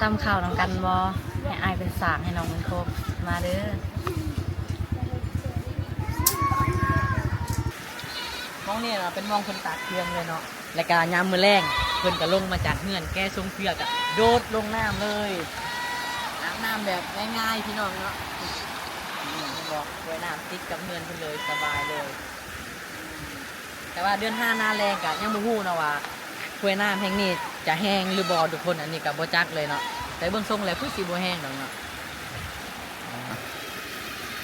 ຕຳເຂົ້ານຳກັນບໍ່? ໃຫ້ອ້າຍເປັນສາກ ໃຫ້ນ້ອງເປັນຄົກ ມາເດີ້. ໝ່ອງນີ້ນະ ເປັນໝ່ອງເພິ່ນຕາກເຄື່ອງເລີຍເນາະ ແລ້ວກະຍາມມື້ແລງ ເພິ່ນກະລົງມາຈາກເຮືອນ ແກ່ຊົງເຄືອກະໂດດລົງນ້ຳເລີຍ. ອາບນ້ຳແບບງ່າຍໆ ພີ່ນ້ອງເນາະ. ນີ້ເຫັນບໍ່? ຫ້ວຍນ້ຳຕິດກັບເຮືອນເພິ່ນເລີຍ ສະບາຍເລີຍ. ແຕ່ວ່າເດືອນຫ້າໜ້າແລ້ງກະຍັງບໍ່ຮູ້ເນາະວ່າ ຫ້ວຍນ້ຳແຫ່ງນີ້ຈະແຫ້ງຫຼືບໍ່ທຸກຄົນ, ອັນນີ້ກະບໍ່ຈັກເລີຍເນາະ. ແຕ່ເບິ່ງຊົງແລ້ວຄືຊິບໍ່ແຫ້ງດອກເນາະ.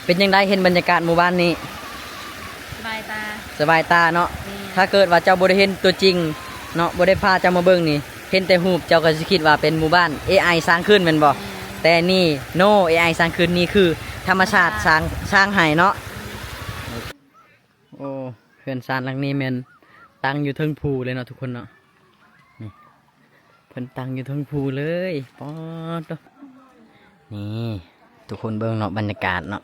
ເປັນຈັ່ງໃດ ເຫັນບັນຍາກາດໝູ່ບ້ານນີ້? ສະບາຍຕາ ສະບາຍຕາເນາະ. ແມ່ນ. ຖ້າເກີດວ່າເຈົ້າບໍ່ໄດ້ເຫັນຕົວຈິງເນາະ ບໍ່ໄດ້ພາເຈົ້າມາເບິ່ງນີ້ ເຫັນແຕ່ຮູບ ເຈົ້າກໍຊິຄິດວ່າເປັນໝູ່ບ້ານເອໄອສ້າງຂຶ້ນແມ່ນບໍ່? ແມ່ນ. ແຕ່ນີ້ no ເອໄອສ້າງຂຶ້ນ, ນີ້ຄືທຳມະຊາດ ທຳມະຊາດ ສ້າງ ສ້າງໃຫ້ເນາະ. ໂອ້ ເຮືອນຊານຫຼັງນີ້ແມ່ນຕັ້ງຢູ່ເທິງພູເລີຍເນາະທຸກຄົນເນາະ. ນີ້ ເພິ່ນຕັ້ງຢູ່ເທິງພູເລີຍ. ປາດໂທ້ ນີ້ທຸກຄົນເບິ່ງເນາະ ບັນຍາກາດເນາະ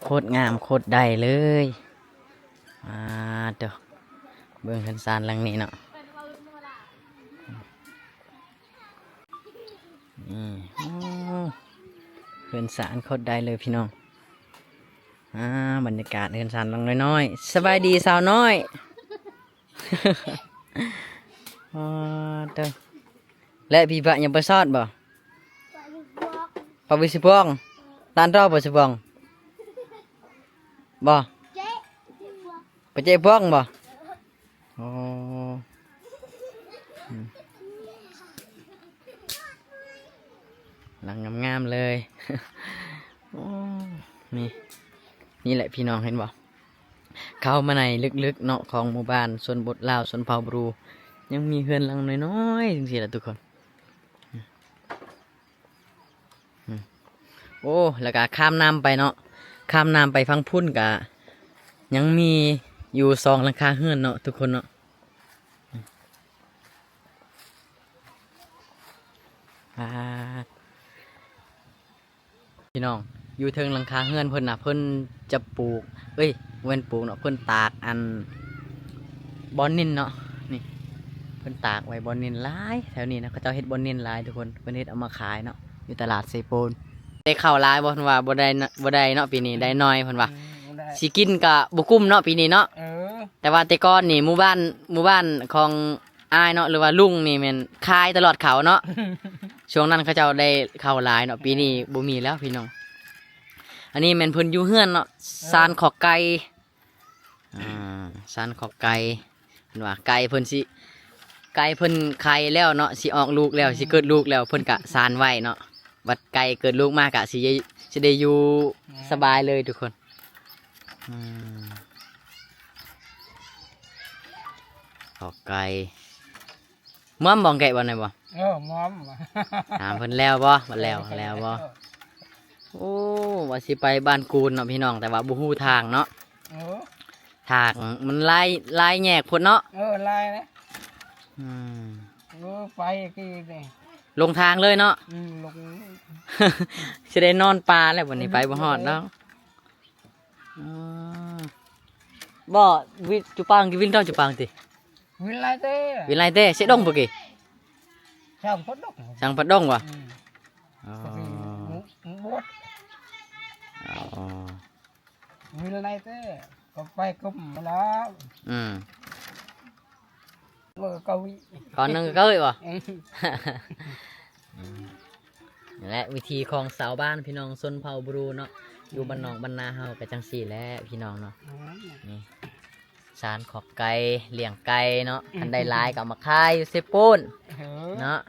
ໂຄດງາມໂຄດໄດ້ເລີຍ. ປາດໂທ້ ເບິ່ງເຮືອນຊານຫຼັງນີ້ເນາະ. ນີ້ ໂອ້ ເຮືອນຊານໂຄດໄດ້ເລີຍພີ່ນ້ອງ. ອ່າ ບັນຍາກາດເຮືອນຊານຫຼັງນ້ອຍໆ. ສະບາຍດີສາວນ້ອຍ. ປາດໂທ້ ແລະ ຜີພະຍັງບໍ່ຊອດບໍ່? ປະວິສິພວງ ຕານຕໍ່ບໍ່ສິພວງ ບໍ່? ປະເຈພວງບໍ່? ອໍ ອືມ ຫຼັງງາມໆເລີຍ. ໂອ້ ນີ້ ນີ້ແຫຼະພີ່ນ້ອງ ເຫັນບໍ່? ເຂົ້າມາໃນເລິກໆເນາະ ຂອງໝູ່ບ້ານຊົນບົດລາວ ຊົນເຜົ່າບຣູ ຍັງມີເຮືອນຫຼັງນ້ອຍໆ ຈັ່ງຊີ້ລະທຸກຄົນ. ໂອ້ ແລ້ວກະຂ້າມນ້ຳໄປເນາະ ຂ້າມນ້ຳໄປຝັ່ງພຸ້ນກະຍັງມີຢູ່ສອງຫຼັງຄາເຮືອນເນາະທຸກຄົນເນາະ. ອ່າ ພີ່ນ້ອງ ຢູ່ເທິງຫຼັງຄາເຮືອນເພິ່ນນະ ເພິ່ນຈະປູກ ເອີຍ ບໍ່ແມ່ນປູກເນາະ ເພິ່ນຕາກອັນ ບ່ອນນິນເນາະ. ນີ້ ເພິ່ນຕາກໄວ້ບ່ອນນິນຫຼາຍ ແຖວນີ້ນະ ເຂົາເຈົ້າເຮັດບ່ອນນິນຫຼາຍທຸກຄົນ ເພິ່ນເຮັດເອົາມາຂາຍເນາະ ຢູ່ຕະຫຼາດເຊໂປນ. ໄດ້ເຂົ້າຫຼາຍບໍ່? ເພິ່ນວ່າບໍ່ໄດ້ນະ ບໍ່ໄດ້ເນາະ ປີນີ້ໄດ້ໜ້ອຍ ເພິ່ນວ່າ. ອືມ ບໍ່ໄດ້ ຊິກິນກະບໍ່ກຸ້ມເນາະ ປີນີ້ເນາະ. ເອີ ແຕ່ວ່າແຕ່ກ່ອນນີ້ ໝູ່ບ້ານ ໝູ່ບ້ານຂອງ ອ້າຍເນາະ ຫຼືວ່າລຸງນີ້ແມ່ນຂາຍຕະຫຼອດເຂົ້າເນາະ. ຊ່ວງນັ້ນເຂົາເຈົ້າໄດ້ເຂົ້າຫຼາຍເນາະ ປີນີ້ບໍ່ມີແລ້ວພີ່ນ້ອງ. ອັນນີ້ແມ່ນເພິ່ນຢູ່ເຮືອນເນາະ ເອີ ຊານຂອກໄກ່ ອ່າ ຊານຂອກໄກ່ ເພິ່ນວ່າໄກ່ເພິ່ນຊິ ໄກ່ເພິ່ນໄຂ່ແລ້ວເນາະ ຊິອອກລູກແລ້ວ ອືມ ຊິເກີດລູກແລ້ວ ເພິ່ນກະຊານໄວ້ເນາະ. ບັດໄກ່ເກີດລູກມາກະຊິ ຊິໄດ້ຢູ່ ແມ່ນ ສະບາຍເລີຍທຸກຄົນ. ອືມ ເຂົ້າໄກ່ ມ່ວມບໍ່ແກະບ່ອນໃດບໍ່? ເອີ ມ່ວມ. ຖາມເພິ່ນແລ້ວບໍ່? ບໍ່ແລ້ວ ແລ້ວບໍ່? ເອີ ໂອ້ ວ່າຊິໄປບ້ານກູນເນາະພີ່ນ້ອງ ແຕ່ວ່າບໍ່ຮູ້ທາງເນາະ. ເອີ ທາງມັນຫຼາຍ ຫຼາຍແຍກໂພດເນາະ. ເອີ ຫຼາຍເດ້. ອືມ ເອີ ໄປກີ້ນີ້ ຫຼົງທາງເລີຍເນາະ. ອືມ ຫຼົງ ຊິໄດ້ນອນປ່າແລ້ວບັດນີ້ ໄປບໍ່ຮອດດອກ. ອໍ ບໍ່ ວິ ຈຸປາງ ວິນເຈົ້າຈຸປາງຕິ? ວິນຫຼາຍເຕ ວິນຫຼາຍເຕ ເຊດົງປະກີ ຊ່າງພັດດົງ ຊ່າງພັດດົງວະ? ອືມ ອໍ ບວດ ອໍ ວິນຫຼາຍເຕ ກໍໄປກຸມລາວ ອືມ ເມື່ອເກົ້າວິ ຕອນໜຶ່ງເກົ້າວິບໍ່? ເອີ ອືມ ນີ້ແຫຼະວິຖີຂອງຊາວບ້ານພີ່ນ້ອງຊົນເຜົ່າບຣູເນາະ ຢູ່ ອືມ ບ້ານນອກບ້ານນາເຮົາກໍຈັ່ງຊີ້ແຫຼະພີ່ນ້ອງເນາະ. ອືມ ນີ້ ຊານຂອກໄກ່ ລ້ຽງໄກ່ເນາະ ຄັນໄດ້ຫຼາຍກໍເອົາມາຂາຍຢູ່ເຊໂປນ ເອີ ເນາະ.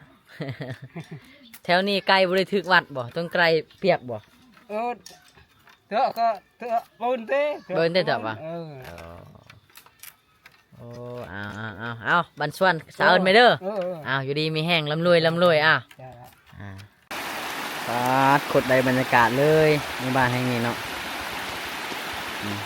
ແຖວນີ້ໄກ່ບໍ່ໄດ້ຖືກວັດບໍ່? ຕ້ອງໄກ່ປຽກບໍ່? ເອີ ເຖາະກໍເຖາະ ເບິ່ງເຕ ເບິ່ງເຕເຖາະບໍ່? ເອີ ໂອ້ ເອົາ ເອົາ ເອົາ ເອົາ ບັນຊວນ ສາວເອີ້ນແມ່ເດີ. ເອີ ເອີ ເອົາ ຢູ່ດີມີແຮງ ລ່ຳລວຍ ລ່ຳລວຍ ເອົາ ຈ້າ ອ່າ ປາດ ໂຄດໄດ້ບັນຍາກາດເລີຍ ໝູ່ບ້ານແຫ່ງນີ້ເນາະ. ອືມ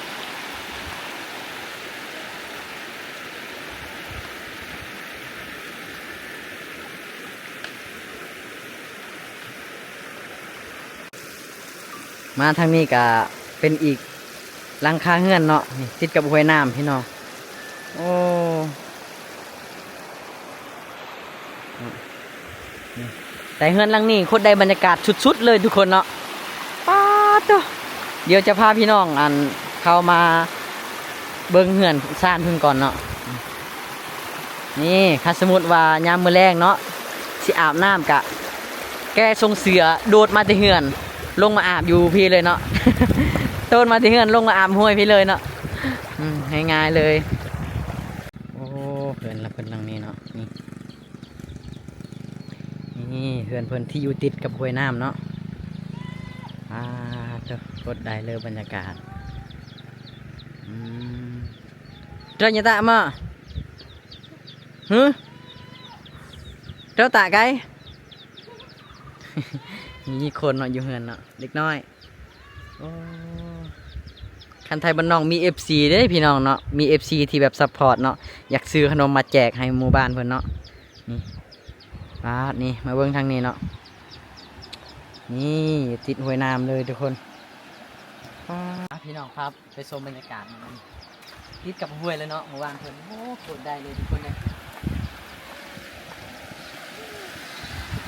ມາທາງນີ້ກະເປັນອີກຫຼັງຄາເຮືອນເນາະ ນີ້ ຕິດກັບຫ້ວຍນ້ຳພີ່ນ້ອງ. ໂອ້ ນີ້ ແຕ່ເຮືອນຫຼັງນີ້ໂຄດໄດ້ບັນຍາກາດສຸດໆເລີຍທຸກຄົນເນາະ. ປາດໂທ້ ດຽວຈະພາພີ່ນ້ອງ ອັນ ເຂົ້າມາເບິ່ງເຮືອນຊານເພິ່ນກ່ອນເນາະ. ນີ້ ຄັນສົມມຸດວ່າຍາມມື້ແລງເນາະ ຊິອາບນ້ຳກະແກ່ຊົງເສື້ອໂດດມາແຕ່ເຮືອນ ລົງມາອາບຢູ່ພີ້ເລີຍເນາະ. ໂດດມາແຕ່ເຮືອນລົງມາອາບຫ້ວຍພີ້ເລີຍເນາະ. ອືມ ງ່າຍໆເລີຍ. ໂອ້ ເຮືອນລະເພິ່ນຫຼັງນີ້ເນາະ. ນີ້ ນີ້ເຮືອນເພິ່ນທີ່ຢູ່ຕິດກັບຫ້ວຍນ້ຳເນາະ. ອາ ໂທ້ ກົດໄດ້ເລີຍບັນຍາກາດ. ອືມ Ternyata mah. ຫື Ternyata ໄກ. ມີຄົນເນາະຢູ່ເຮືອນເນາະ ເດັກນ້ອຍ. ໂອ້ ຄັນໄທບ້ານນອກມີເອັຟຊີເດ້ພີ່ນ້ອງເນາະ ມີເອັຟຊີທີ່ແບບຊັບພອດເນາະ ຢາກຊື້ຂະໜົມມາແຈກໃຫ້ໝູ່ບ້ານເພິ່ນເນາະ. ນີ້ ປາດ ນີ້ ມາເບິ່ງທາງນີ້ເນາະ. ນີ້ ຕິດຫ້ວຍນ້ຳເລີຍທຸກຄົນ. ປາດ ພີ່ນ້ອງ ພາໄປຊົມບັນຍາກາດ ຕິດກັບຫ້ວຍເລີຍເນາະ ໝູ່ບ້ານເພິ່ນ. ໂອ້ ໂຄດໄດ້ເລີຍທຸກຄົນເອີຍ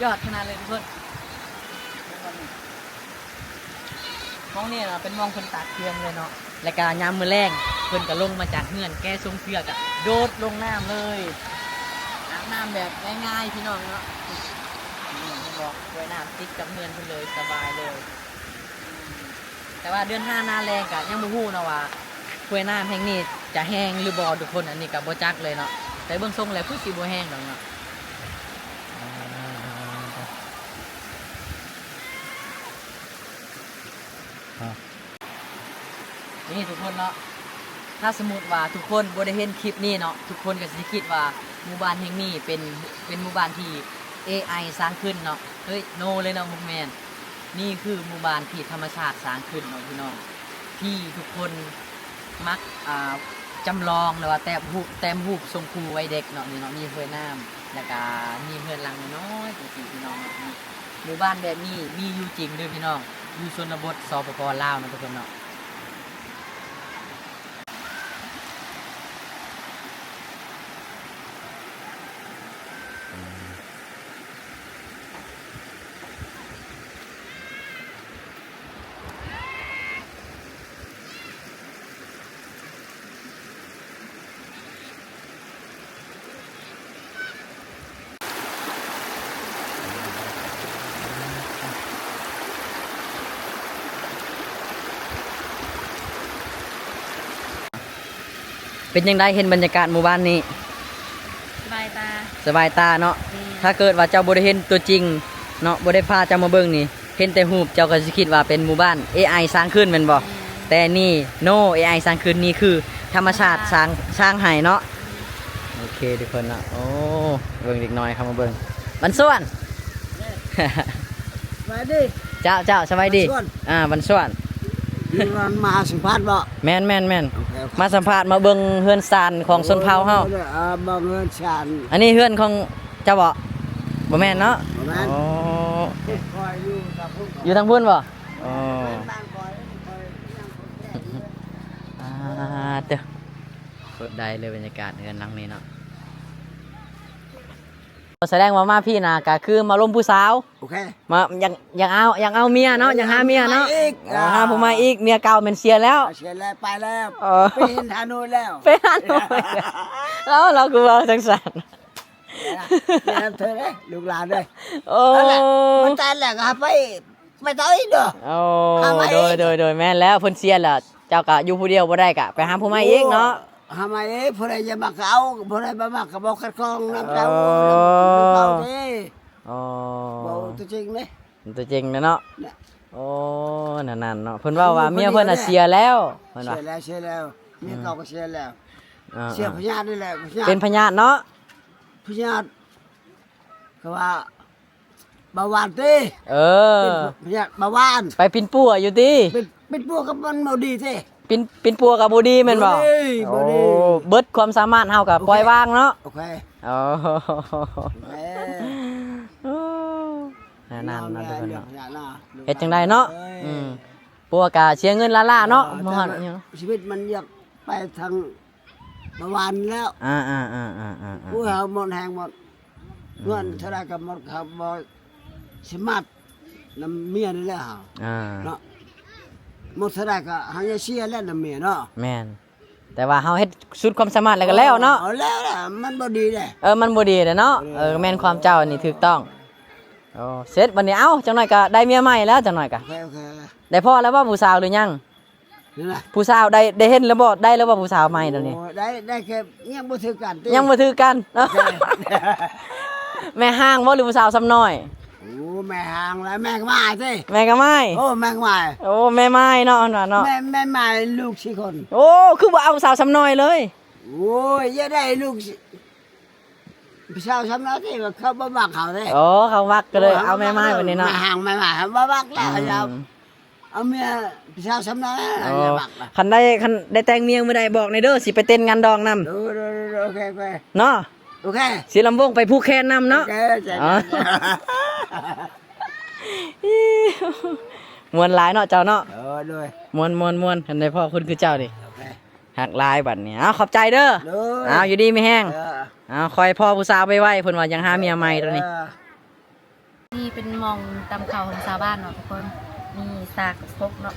ຍອດຂະໜາດເລີຍທຸກຄົນ. ໝ່ອງນີ້ນະເປັນໝ່ອງເພິ່ນຕາກເຄື່ອງເລີຍເນາະ ແລ້ວກະຍາມມື້ແລງເພິ່ນກະລົງມາຈາກເຮືອນ ແກ່ຊົງເສື້ອກະໂດດລົງນ້ຳເລີຍ ອາບນ້ຳແບບງ່າຍໆ ພີ່ນ້ອງເນາະ. ນີ້ ເຫັນບໍ່ ຫ້ວຍນ້ຳຕິດກັບເຮືອນເພິ່ນເລີຍ ສະບາຍເລີຍ. ແຕ່ວ່າເດືອນຫ້າໜ້າແລ້ງກະຍັງບໍ່ຮູ້ເນາະວ່າຫ້ວຍນ້ຳແຫ່ງນີ້ຈະແຫ້ງຫຼືບໍ່ທຸກຄົນ ອັນນີ້ກະບໍ່ຈັກເລີຍເນາະ ແຕ່ເບິ່ງຊົງແລ້ວຄືຊິບໍ່ແຫ້ງດອກເນາະ. ນີ້ທຸກຄົນເນາະ ຖ້າສົມມຸດວ່າທຸກຄົນບໍ່ໄດ້ເຫັນຄລິບນີ້ເນາະ ທຸກຄົນກະຊິຄິດວ່າໝູ່ບ້ານແຫ່ງນີ້ເປັນ ເປັນໝູ່ບ້ານທີ່ເອໄອສ້າງຂຶ້ນເນາະ. ເຮີ້ຍ ໂນເລີຍເນາະ ບໍ່ແມ່ນ. ນີ້ຄືໝູ່ບ້ານທີ່ທຳມະຊາດສ້າງຂຶ້ນເນາະພີ່ນ້ອງ ທີ່ທຸກຄົນມັກ ອ່າ ຈຳລອງ ຫຼືວ່າແຕ້ມຮູບ ແຕ້ມຮູບສົ່ງຄູໄວ້ເດັກເນາະ. ນີ້ເນາະ ມີຫ້ວຍນ້ຳ ແລ້ວກະມີເຮືອນຫຼັງນ້ອຍໆ ຈັ່ງຊີ້ພີ່ນ້ອງເນາະ. ນີ້ ໝູ່ບ້ານແບບນີ້ມີຢູ່ຈິງເດີພີ່ນ້ອງ ຢູ່ຊົນນະບົດ ສປປ ລາວເນາະທຸກຄົນເນາະ. ເປັນຈັ່ງໃດ ເຫັນບັນຍາກາດໝູ່ບ້ານນີ້? ສະບາຍຕາ ສະບາຍຕາເນາະ. ອືມ ຖ້າເກີດວ່າເຈົ້າບໍ່ໄດ້ເຫັນຕົວຈິງເນາະ ບໍ່ໄດ້ພາເຈົ້າມາເບິ່ງນີ້ ເຫັນແຕ່ຮູບເຈົ້າກໍຊິຄິດວ່າເປັນໝູ່ບ້ານເອໄອສ້າງຂຶ້ນແມ່ນບໍ່? ອືມ ແຕ່ນີ້ ໂນ ເອໄອສ້າງຂຶ້ນ ນີ້ຄືທຳມະຊາດ ທຳມະຊາດ ສ້າງ ສ້າງໃຫ້ເນາະ. ໂອເຄທຸກຄົນເນາະ. ໂອ້ ເບິ່ງເດັກນ້ອຍເຂົ້າມາເບິ່ງ ບັນຊວນ ສະບາຍດີ. ເຈົ້າ ເຈົ້າ ສະບາຍດີ. ບັນຊວນ ອ່າ ບັນຊວນ ມາສຳພາດບໍ່? ແມ່ນໆໆ ໂອເຄ ໂອເຄ ມາສຳພາດ ມາເບິ່ງເຮືອນຊານຂອງຊົນເຜົ່າເຮົາ. ເອີ ເບິ່ງເຮືອນຊານ. ອັນນີ້ເຮືອນຂອງເຈົ້າບໍ່? ບໍ່ແມ່ນເນາະ. ບໍ່ແມ່ນ. ໂອ້ ຂ້ອຍຢູ່ທາງພຸ້ນ ຢູ່ທາງພຸ້ນບໍ່? ອໍ ບ້ານຂ້ອຍ ຂ້ອຍຍັງຄົນແກ່ຢູ່. ອ່າ ເຕີ ໂຄດໄດ້ເລີຍບັນຍາກາດເຮືອນຫຼັງນີ້ເນາະ. ສະແດງວ່າມາພີ້ນະ ກະຄືມາລົມຜູ້ສາວ. ໂອເຄ ມາ ຢາກ ຢາກເອົາ ຢາກເອົາເມຍເນາະ ຢາກຫາເມຍເນາະ. ເອີ ຫາຜູ້ໃໝ່ອີກ ອໍ ຫາຜູ້ໃໝ່ອີກ ເມຍເກົ່າແມ່ນເສຍແລ້ວ. ເສຍແລ້ວ ໄປແລ້ວ. ອໍ ໄປເຮັດທາໂນແລ້ວ ໄປຫາໂນແລ້ວ. ລາວ ລາວຄືເວົ້າຈັ່ງຊັ້ນ? ແມ່ນເທີເດ້ ລູກຫຼານເດ້. ໂອ້ ນັ້ນແຫຼະ ມັນຕາຍແລ້ວກໍຫາໄປ ໄປຕໍ່ອີກເດີ. ໂອ້ ຫາໃໝ່ອີກ. ໂດຍ ໂດຍ ໂດຍ ແມ່ນແລ້ວ ເພິ່ນເສຍແລ້ວ ເຈົ້າກໍຢູ່ຜູ້ດຽວບໍ່ໄດ້ ກໍໄປຫາຜູ້ໃໝ່ອີກເນາະ. ໂອ້ ຫາໃໝ່ອີກ ຜູ້ໃດຈະມັກກໍເອົາ ຜູ້ໃດບໍ່ມັກກໍບໍ່ຂັດຂ້ອງນຳເຈົ້າ. ອໍ ນຳເຂົາເດ້. ອໍ ເວົ້າຕົວຈິງເດ້ ຕົວຈິງເດ້ເນາະ. ໂອ້ ນັ້ນໆເນາະ ເພິ່ນເວົ້າວ່າເມຍເພິ່ນນະເສຍແລ້ວ ເພິ່ນວ່າ ເສຍແລ້ວ ເສຍແລ້ວ ເມຍເກົ່າກໍເສຍແລ້ວ. ອ່າ ເສຍພະຍາດນີ້ແຫຼະ ພະຍາດ ເປັນພະຍາດເນາະ ພະຍາດ ເຂົາວ່າ ເບົາຫວານຕິ. ເອີ ເປັນພະຍາດເບົາຫວານ ໄປປິ່ນປົວຢູ່ຕິ. ເປັນ ປິ່ນປົວກໍມັນບໍ່ດີຕິ. ປິ່ນ ປິ່ນປົວກໍບໍ່ດີແມ່ນບໍ່? ບໍ່ດີ ບໍ່ດີ. ໂອ້ ເບິດຄວາມສາມາດເຮົາກໍ ໂອເຄ ປ່ອຍວາງເນາະ. ໂອເຄ ໂອ້ ເອີ ໂອ້ ນັ້ນໆເນາະ ເລື່ອງພະຍາດເນາະ ເຮັດຈັ່ງໃດເນາະ? ເອີ ອືມ ປົວກໍເສຍເງິນລ້າໆເນາະ. ເອີ ມາຮອດ ແຕ່ວ່າ ຫຍັງ ຊີວິດມັນຢາກໄປທາງ ປະມານແລ້ວ. ອ່າໆໆໆໆ ໂອ້ຍ ເຮົາໝົດແຮງໝົດ. ອືມ ເງິນເທົ່າໃດກໍໝົດ ເຮົາບໍ່ ສະໝັດນຳເມຍນີ້ແຫຼະເຮົາ ອ່າ ເນາະ ໝົດເທົ່າໃດກໍຫາເສຍແລ້ວນຳເມຍເນາະ ແມ່ນ ແຕ່ວ່າເຮົາເຮັດສຸດຄວາມສາມາດແລ້ວກໍແລ້ວເນາະ ເອີ ແລ້ວ ແລ້ວ ມັນບໍ່ດີເດ້ ເອີ ມັນບໍ່ດີເດ້ເນາະ ເອີ ເອີ ແມ່ນຄວາມເຈົ້ານີ້ຖືກຕ້ອງ ໂອ້ ເສັດບັດນີ້ ເອົ້າ ຈັກໜ້ອຍກໍໄດ້ເມຍໃໝ່ແລ້ວ ຈັກໜ້ອຍກໍ ໂອເຄ ໂອເຄ ໄດ້ພໍແລ້ວບໍ່ຜູ້ສາວຫຼືຍັງ? ນີ້ນະ ຜູ້ສາວໄດ້ ໄດ້ເຫັນແລ້ວບໍ່? ໄດ້ແລ້ວບໍ່ຜູ້ສາວໃໝ່ໂຕນີ້? ໂອ້ ໄດ້ ໄດ້ແຄ່ຍັງບໍ່ຖືກກັນຕິ ຍັງບໍ່ຖືກກັນ ໂອເຄ ແມ່ຮ້າງບໍ່ ຫຼືຜູ້ສາວຊຳນ້ອຍ? ໂອ້ ແມ່ຮ້າງແລ້ວ ແມ່ກໍໝ້າຍຕິ ແມ່ກໍໝ້າຍ ໂອ້ ແມ່ກໍໝ້າຍ ໂອ້ ແມ່ໝ້າຍເນາະ ເພິ່ນວ່າເນາະ ແມ່ ແມ່ໝ້າຍລູກສີ່ຄົນ ໂອ້ ຄືບໍ່ເອົາສາວຊຳນ້ອຍເລີຍ? ໂອ້ຍ ຢາກໄດ້ລູກ ຜູ້ສາວຊຳນ້ອຍຕິ ວ່າເຂົາບໍ່ມັກເຮົາເດ້ ໂອ້ ເຂົາມັກກໍເລີຍເອົາແມ່ໝ້າຍບັດນີ້ເນາະ ແມ່ຮ້າງແມ່ໝ້າຍເຂົາບໍ່ມັກແລ້ວ ອືມ ເອົາເມຍຜູ້ສາວຊຳນ້ອຍ ໂອ້ ແມ່ມັກລະ ຄັນໄດ້ ຄັນໄດ້ແຕ່ງເມຍມື້ໃດບອກແດ່ເດີ ຊິໄປເຕັ້ນງານດອງນຳ ໂດຍ ໂດຍ ໂດຍ ໂອເຄ ໂອເຄ ເນາະ ໂອເຄ ຊິລຳວົງໄປຜູກແຂນນຳເນາະ ໂອເຄ ໂອ້ ມ່ວນຫຼາຍເນາະເຈົ້າເນາະ ໂດຍ ໂດຍ ມ່ວນ ມ່ວນ ມ່ວນ ຄັນໄດ້ພໍ້ຄົນຄືເຈົ້ານີ້ ໂອເຄ ຮັກຫຼາຍບັດນີ້ ເອົາ ຂອບໃຈເດີ ໂດຍ ເອົາ ຢູ່ດີມີແຮງ ເອີ ເອົາ ຂໍໃຫ້ພໍ້ຜູ້ສາວໄວໆ ເພິ່ນວ່າຢາກຫາເມຍໃໝ່ໂຕນີ້ ເອີ ນີ້ເປັນໝ່ອງຕຳເຂົ້າຂອງຊາວບ້ານເນາະທຸກຄົນ ມີສາກຄົກເນາະ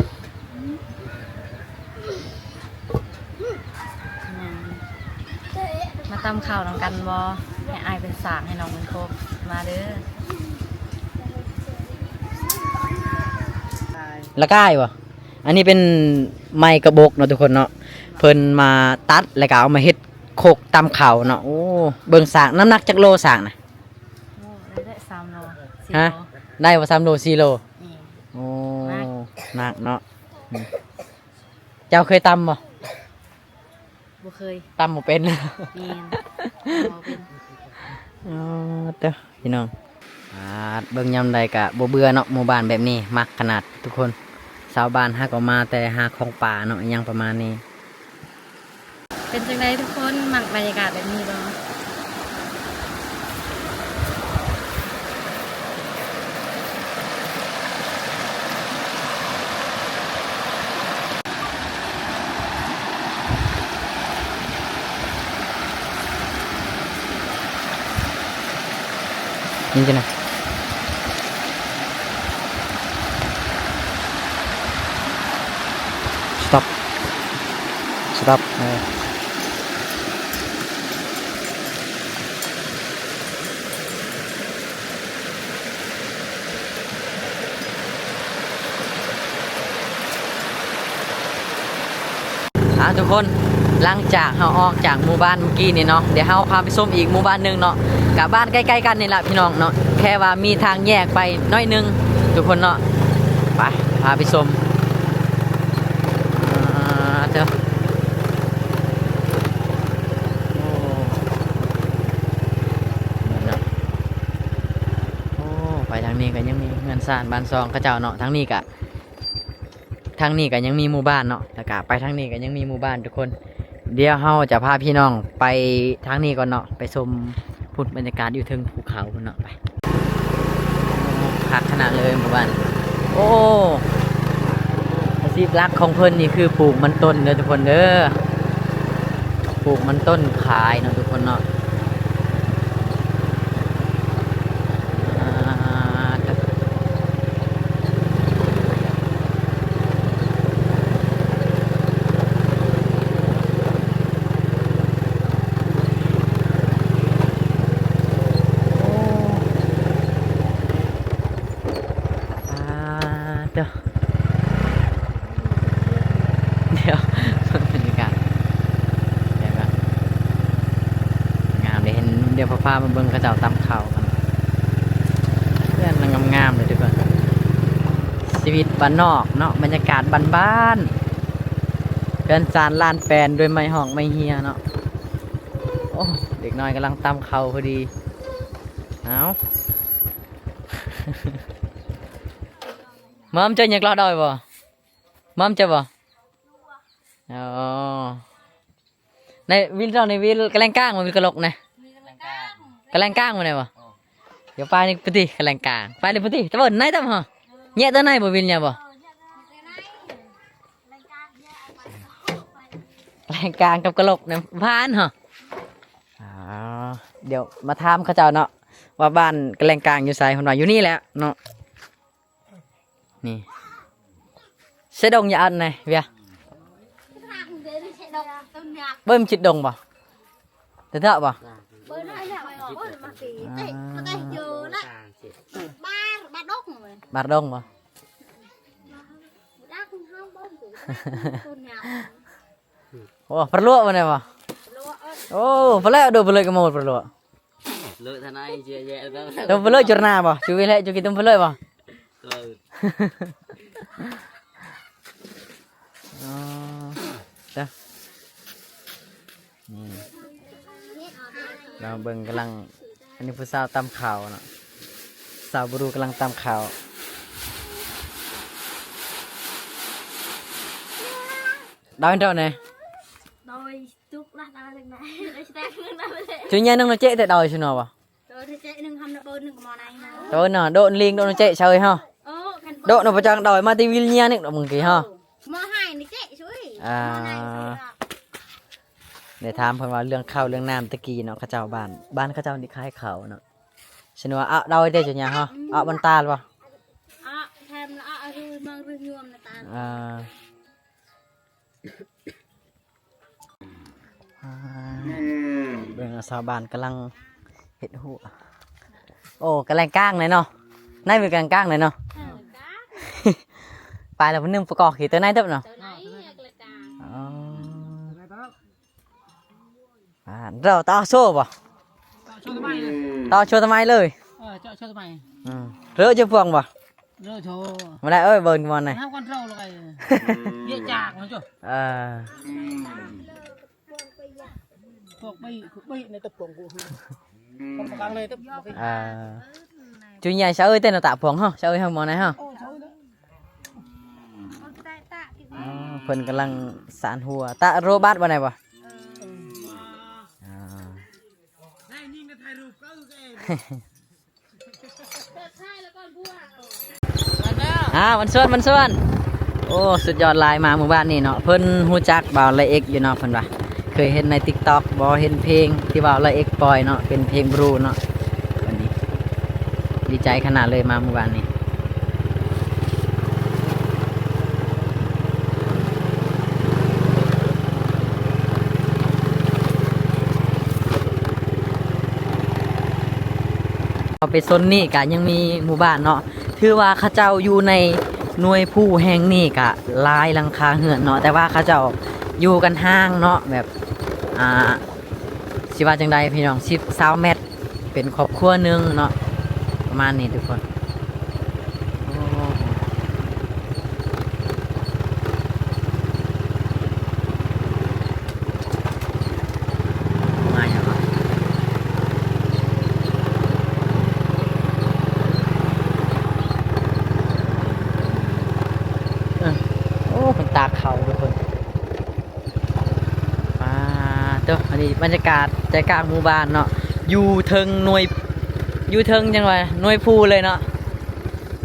ມາຕຳເຂົ້ານຳກັນບໍ່? ໃຫ້ອ້າຍເພິ່ນສາກ ໃຫ້ນ້ອງເພິ່ນຄົກ ມາເດີ ລະກາຍບໍ່? ອັນນີ້ເປັນໄມ້ກະບົກເນາະທຸກຄົນເນາະ ເພິ່ນມາຕັດແລ້ວກໍເອົາມາເຮັດຄົກຕຳເຂົ້າເນາະ ໂອ້ ເບິ່ງສາກ ນ້ຳໜັກຈັກໂລສາກນະ? ໂອ້ ໄດ້ສາມໂລ ສີ່ໂລ ຮະ? ໄດ້ບໍ່ສາມໂລ ສີ່ໂລ? ແມ່ນ ໂອ້ ໜັກ ໜັກເນາະ ອືມ ເຈົ້າເຄີຍຕຳບໍ່? ບໍ່ເຄີຍ ຕຳບໍ່ເປັນ ແມ່ນ ຕຳບໍ່ເປັນ ອໍ ເດີ ພີ່ນ້ອງ ອາດ ເບິ່ງຍາມໃດກະບໍ່ເບື່ອເນາະ ໝູ່ບ້ານແບບນີ້ ມັກຂະໜາດທຸກຄົນ ຊາວບ້ານຫາກໍມາແຕ່ຫາຂອງປ່າເນາະ ອີ່ຫຍັງປະມານນີ້ ເປັນຈັ່ງໃດທຸກຄົນ ມັກບັນຍາກາດແບບນີ້ບໍ່? ນີ້ຈັ່ງໃດ? Stop. Stop. ເອີ. ອ່າ ທຸກຄົນ ຫຼັງຈາກເຮົາອອກຈາກໝູ່ບ້ານມື້ກີ້ນີ້ເນາະ ດຽວເຮົາພາໄປຊົມອີກໝູ່ບ້ານໜຶ່ງເນາະ ກະບ້ານໃກ້ໆກັນນີ້ລະພີ່ນ້ອງເນາະ ແຄ່ວ່າມີທາງແຍກໄປໜ້ອຍໜຶ່ງທຸກຄົນເນາະ ໄປ ພາໄປຊົມ ອ່າ ເຈົ້າ ໂອ້ ນີ້ເນາະ ໂອ້ ໄປທາງນີ້ກໍຍັງມີເຮືອນຊານບ້ານຊ່ອງເຂົາເຈົ້າເນາະ ທາງນີ້ກະ ທາງນີ້ກໍຍັງມີໝູ່ບ້ານເນາະ ແລ້ວກະໄປທາງນີ້ກໍຍັງມີໝູ່ບ້ານທຸກຄົນ ດຽວເຮົາຈະພາພີ່ນ້ອງໄປທາງນີ້ກ່ອນເນາະ ໄປຊົມພຸ້ນ ບັນຍາກາດຢູ່ເທິງພູເຂົາພຸ້ນເນາະ ໄປ ຄັກຂະໜາດເລີຍໝູ່ບ້ານ ໂອ້ ອາຊີບຫຼັກຂອງເພິ່ນນີ້ຄືປູກມັນຕົ້ນເດີທຸກຄົນເດີ ປູກມັນຕົ້ນຂາຍເນາະທຸກຄົນເນາະ. ອ່າ ອ່າ ເດີ ດຽວ ເບິ່ງບັນຍາກາດ ແບບວ່າງາມເດ້ ເຫັນ ດຽວພາ ພາມາເບິ່ງເຂົາເຈົ້າຕຳເຂົ້າກັນ ເຮືອນງາມໆເລີຍທຸກຄົນ ຊີວິດບ້ານນອກເນາະ ບັນຍາກາດບ້ານໆ ເຮືອນຊານລານແປນດ້ວຍໄມ້ຮອກໄມ້ເຮຍເນາະ ໂອ້ ເດັກນ້ອຍກຳລັງຕຳເຂົ້າພໍດີ ເອົາ Mom, chơi nhạc lò đòi bò? Mom, chơi bò? Ồ. Này, Vin sao này, Vin cái leng kang mà, Vin cái lộc này. Cái leng kang mà này bò? Yo, pai này putih, cái leng kang. Pai này putih, tao bò, này tao hả? Nhẹ tao này bò, Vin nhà bò? Cái leng kang cặp cái lộc này, phan hả? ອ່າ ດຽວມາຖາມເຂົາເຈົ້າເນາະ ວ່າບ້ານກະແລງກາງຢູ່ໃສ ເພິ່ນວ່າຢູ່ນີ້ແຫຼະເນາະ. ນີ້ ໃສ່ດົງຢ່າອັນໃນເວຍ ເບິ່ງຈິດດົງບໍ່? ເຖາະບໍ່? ອ່າ ບາດດົງບໍ່? ໂອ້ ປະຫຼວກບໍ່ໄດ້ບໍ່? ໂອ້ ປະຫຼວກ ໂດ ປະເລີກະໂມ ປະຫຼວກ. ເລີທະນາຍເຈຍແຍະແລ້ວ ຕົ້ມເພີເລີຍຈຸລະນາບໍ່? ຈຸວິແລະຈຸກິນຕົ້ມເພີເລີຍບໍ່? ເອີ ອໍ ເດີ ນີ້ ລາວເບິ່ງກຳລັງ ອັນນີ້ຜູ້ສາວຕຳເຂົ້າເນາະ ສາວບຣູກຳລັງຕຳເຂົ້າ ດາວເຫັນເຈົ້າແດ່ ໂດຍ. ຈຸກລະຕາຈັ່ງໃດ ໄດ້ແຕ່ເງິນມາເລີຍ ຈຸຍານາງໂນເຈະແຕ່ດອຍຊິເນາະບໍ່? ໂຕເຈະໜຶ່ງຄຳນະເບີໜຶ່ງກໍມາໃນເຮົາ ໂຕເນາະ ໂດນລີງໂດນເຈະເຊຍເຮົາ ໂອ້ ໂດນປະຈັງດອຍມາແຕ່ວິລຍານີ້ເມື່ອກີ້ເຮົາ ມາໃຫ້ນີ້ເຈະຊ່ວຍ ອ່າ ມາໃຫ້ຊ່ວຍ ໄດ້ຖາມເພິ່ນວ່າເລື່ອງເຂົ້າເລື່ອງນ້ຳແຕ່ກີ້ເນາະ ເຂົາເຈົ້າບ້ານ ບ້ານເຂົາເຈົ້ານີ້ຂາຍເຂົ້າເນາະ ສະນັ້ນວ່າ ອະ ດອຍແຕ່ຈຸຍາເຮົາ ອະ ມັນຕາລະບໍ່? ອະ ແຖມລະ ອະ ອະ ເມືອງເລື່ອງຍວມນະຕາລ ອ່າ ອ່າ ເບິ່ງຊາວບ້ານກຳລັງເຮັດຮົ້ວ ໂອ້ ກະແລງກາງເລີຍເນາະ ໃນມືກະແລງກາງເລີຍເນາະ ເອີ ກາງ ໄປແລ້ວຜູ້ໜຶ່ງປະກອບຂີ້ຕົວໃນເຕີບເນາະ ຕົວໃນກະແລງກາງ ອໍ ອ່າ ເຈົ້າຕໍ່ໂຊບໍ່? ຕໍ່ໂຊຕະໄມເລີຍ ຕໍ່ໂຊຕະໄມເລີຍ ເອີ ເຈາະໂຊຕະໄມ ອືມ ເລີຈະພວງບໍ່? ເລີໂຊ ມາໄດ້ເອີຍ ເບິ່ງມາໄດ້ ເຮົາຄອນໂທຣລໄປ ເຍະຈາກມັນຈຸ ເອີ ພວກໄປ ໄປໃນຕະປອງກູ ປະກັງເລີຍຕະ ເອີ ຈຸຍາຊະເອີຍເຕັ້ນຕະພວງເຮົາ ຊະເອີຍເຮົາມາໄດ້ເຮົາ ໂອ້ ຊະເອີຍ ອໍ ເພິ່ນກຳລັງສານຫົວ ຕະໂຣບາດບໍ່ໄດ້ບໍ່? ອ່າ ອ່າ ມັນຊວນ ມັນຊວນ ໂອ້ ສຸດຍອດຫຼາຍ ມາໝູ່ບ້ານນີ້ເນາະ ເພິ່ນຮູ້ຈັກບ່າວລາເອັກຢູ່ເນາະ ເພິ່ນວ່າເຄີຍເຫັນໃນຕິກຕັອກ ບໍ່ເຫັນເພງທີ່ບ່າວລາເອັກປ່ອຍເນາະ ເປັນເພງບລູເນາະ ອັນນີ້ ດີໃຈຂະໜາດເລີຍມາໝູ່ບ້ານນີ້ ເຂົ້າໄປໂຊນນີ້ກະຍັງມີໝູ່ບ້ານເນາະ ຖືວ່າເຂົາເຈົ້າຢູ່ໃນໜ່ວຍພູແຫ່ງນີ້ກະຫຼາຍຫຼັງຄາເຮືອນເນາະ ແຕ່ວ່າເຂົາເຈົ້າຢູ່ກັນຫ່າງເນາະ ແບບ ອ່າ ຊິວ່າຈັ່ງໃດພີ່ນ້ອງ ສິບ ຊາວແມັດ ເປັນຄອບຄົວໜຶ່ງເນາະ ປະມານນີ້ທຸກຄົນ ໂອ້ ມາຫຍັງວະ ເອີ ໂອ້ ເພິ່ນຕາກເຂົ້າທຸກຄົນ. ປາໂຕ ອັນນີ້ບັນຍາກາດໃຈກາງໝູ່ບ້ານເນາະ ຢູ່ເທິງໜ່ວຍ ຢູ່ເທິງຫຍັງວະ ໜ່ວຍພູເລີຍເນາະ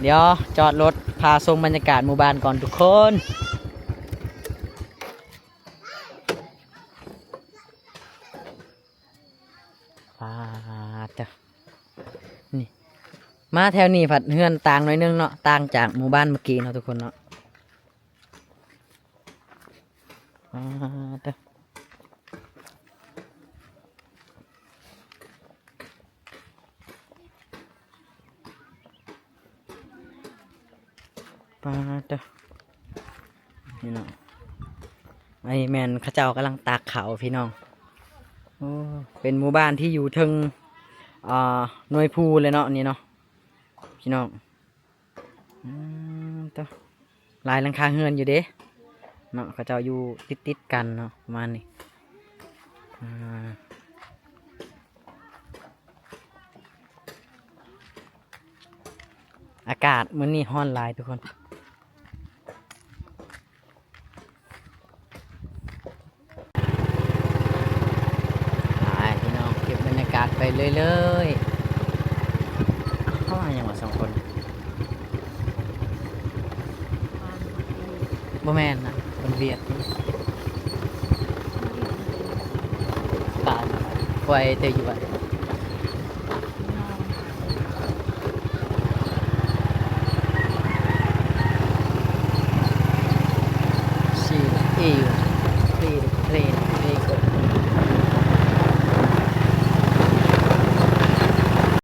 ດຽວຈອດລົດພາຊົມບັນຍາກາດໝູ່ບ້ານກ່ອນທຸກຄົນ ປາໂຕ ນີ້ ມາແຖວນີ້ພັດເຮືອນຕ່າງໜ້ອຍໜຶ່ງເນາະ ຕ່າງຈາກໝູ່ບ້ານເມື່ອກີ້ເນາະທຸກຄົນເນາະ. ປາດເດີ ປາດເດີ ນີ້ເນາະ ອັນນີ້ແມ່ນເຂົາເຈົ້າກຳລັງຕາກເຂົ້າພີ່ນ້ອງ. ໂອ້ ເປັນໝູ່ບ້ານທີ່ຢູ່ເທິງ ອ່າ ໜ່ວຍພູເລີຍເນາະ ນີ້ເນາະ ພີ່ນ້ອງ. ອືມ ໂຕ ຫຼາຍຫຼັງຄາເຮືອນຢູ່ເດ້ເນາະ ເຂົາເຈົ້າຢູ່ຕິດໆກັນເນາະ ປະມານນີ້. ອ່າ ອາກາດມື້ນີ້ຮ້ອນຫຼາຍທຸກຄົນ. ໄປພີ່ນ້ອງ ເກັບບັນຍາກາດໄປເລື້ອຍໆ. ເຂົາວ່າຫຍັງວະສອງຄົນ? ບໍ່ແມ່ນນະ ຄົນຫວຽດ ປານ ໄວແຕ່ຢູ່ບ້ານ. ນີ້ຢູ່